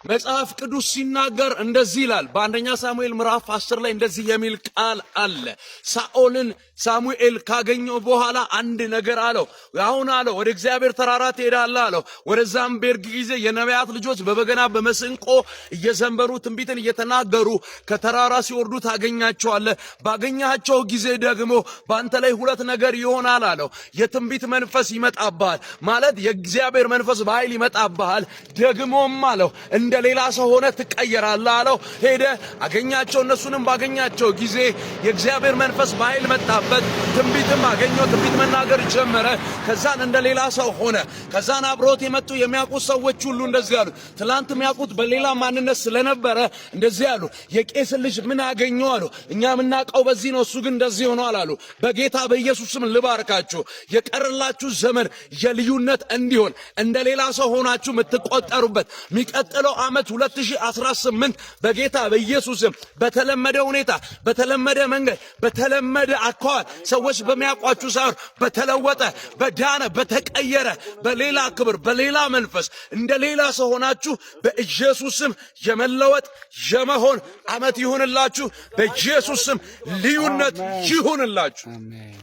መጽሐፍ ቅዱስ ሲናገር እንደዚህ ይላል። በአንደኛ ሳሙኤል ምዕራፍ 10 ላይ እንደዚህ የሚል ቃል አለ። ሳኦልን ሳሙኤል ካገኘው በኋላ አንድ ነገር አለው። አሁን አለው ወደ እግዚአብሔር ተራራ ትሄዳለህ አለው። ወደዛም በሄድክ ጊዜ የነቢያት ልጆች በበገና በመስንቆ እየዘመሩ ትንቢትን እየተናገሩ ከተራራ ሲወርዱ ታገኛቸዋለህ። ባገኛቸው ጊዜ ደግሞ በአንተ ላይ ሁለት ነገር ይሆናል አለው። የትንቢት መንፈስ ይመጣብሃል፣ ማለት የእግዚአብሔር መንፈስ በኃይል ይመጣብሃል። ደግሞም አለው እንደ ሌላ ሰው ሆነህ ትቀየራለህ አለው። ሄደ አገኛቸው። እነሱንም ባገኛቸው ጊዜ የእግዚአብሔር መንፈስ በኃይል መጣበት። ትንቢትም አገኘው። ትንቢት መናገር ጀመረ። ከዛን እንደ ሌላ ሰው ሆነ። ከዛን አብሮት የመጡ የሚያውቁት ሰዎች ሁሉ እንደዚህ አሉ። ትላንት የሚያውቁት በሌላ ማንነት ስለነበረ እንደዚህ አሉ። የቄስን ልጅ ምን አገኘው አሉ። እኛ የምናውቀው በዚህ ነው፣ እሱ ግን እንደዚህ ሆኗል አሉ። በጌታ በኢየሱስ ስም ልባርካችሁ። የቀረላችሁ ዘመን የልዩነት እንዲሆን፣ እንደ ሌላ ሰው ሆናችሁ የምትቆጠሩበት የሚቀጥለው ዓመት 2018 በጌታ በኢየሱስ ስም በተለመደ ሁኔታ፣ በተለመደ መንገድ፣ በተለመደ አኳኋን ሰዎች በሚያውቋችሁ ሳይሆን በተለወጠ፣ በዳነ፣ በተቀየረ፣ በሌላ ክብር፣ በሌላ መንፈስ እንደ ሌላ ሰው ሆናችሁ በኢየሱስ ስም የመለወጥ የመሆን ዓመት ይሁንላችሁ። በኢየሱስ ስም ልዩነት ይሁንላችሁ። አሜን።